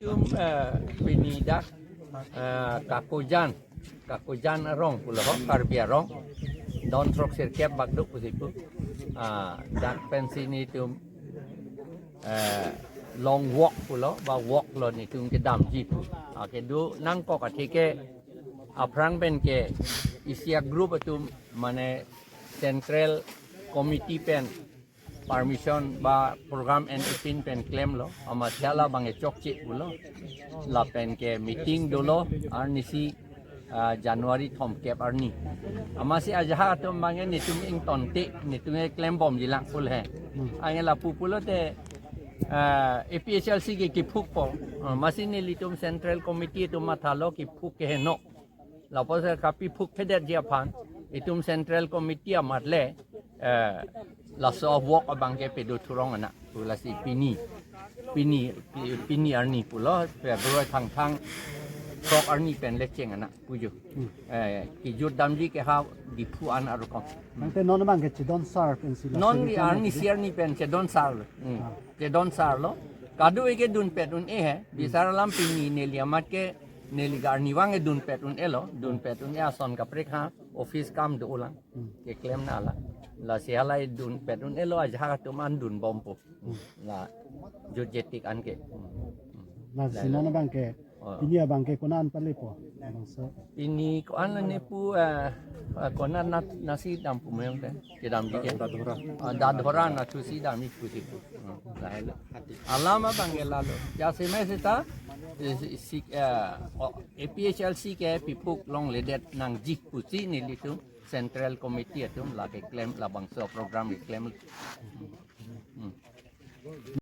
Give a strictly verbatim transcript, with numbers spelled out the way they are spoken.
Tum, eh, pini dak, eh, Kakojan, Kakojan arong pulo ho, Karbi arong. Don throk sirkep bak do pusi pu. Ah, dak pensi netum, eh, long walk pulo, ba walk lo netum kedamji pu. Ah, kedo nangkok atheke aphrang pen ke isi a-group atum mane Central Committee pen permission ba program en ipin pen klemlo, amatsi hala abang chokche pulo. Lapen ke meeting dolo, arnisi, ah, January thomkep arni. Amatsi ajahak atum abang netum ingtonte, netum klembomji lang pulo he. Anke lapu pulote, ah, A P H L C ke kiphukpo. Ah, amatsi nelitum Central Committee atum mathalo kiphuk ke heno. Lapusi kapiphukphedetji aphan, itum Central Committee amat le, eh, laso a-walk abang ke pedo thurong anak. Pu lasi pini, pini, pi-, pini arni pulo, February thangthang throk arni pen le cheng anak pujo. Eh, kejut damji ke ha Diphu an arkom. Nangte non abang ke chedon sar pensi la Non seri arni kan si arni pen chedon sar lo. Hmm. Ah. Chedon sar lo. Kado-e ke dunpet un-e he. Bisar alam pini neli amat ke neli ke arnivang ke dunpet un-elo. Dunpet un-e ason kaprek ha. Office kam dolang. Hmm. Keklem nanglang. Lasi halai dunpet un-elo ajahak atum an dunbompo. Hmm. La jutjetik anke. Hmm. Lasi non abang ke Oh. Pini abang ke konat palepo? Abang so. Pini ko-an la nepu, eh, eh, konat nat-, nasi dam pu meyong te. Kedamji ke. Dadhora. Ah, Dadhora nathusi damji pusi pu. Hmm, lahelo. Alam abang ke lalo. Jasemet seta, eh, si, si, eh, oh, A P H L C ke piphuk longledet nangji pusi nelitum Central Committee atum la keklem labangso program keklem. Hmm.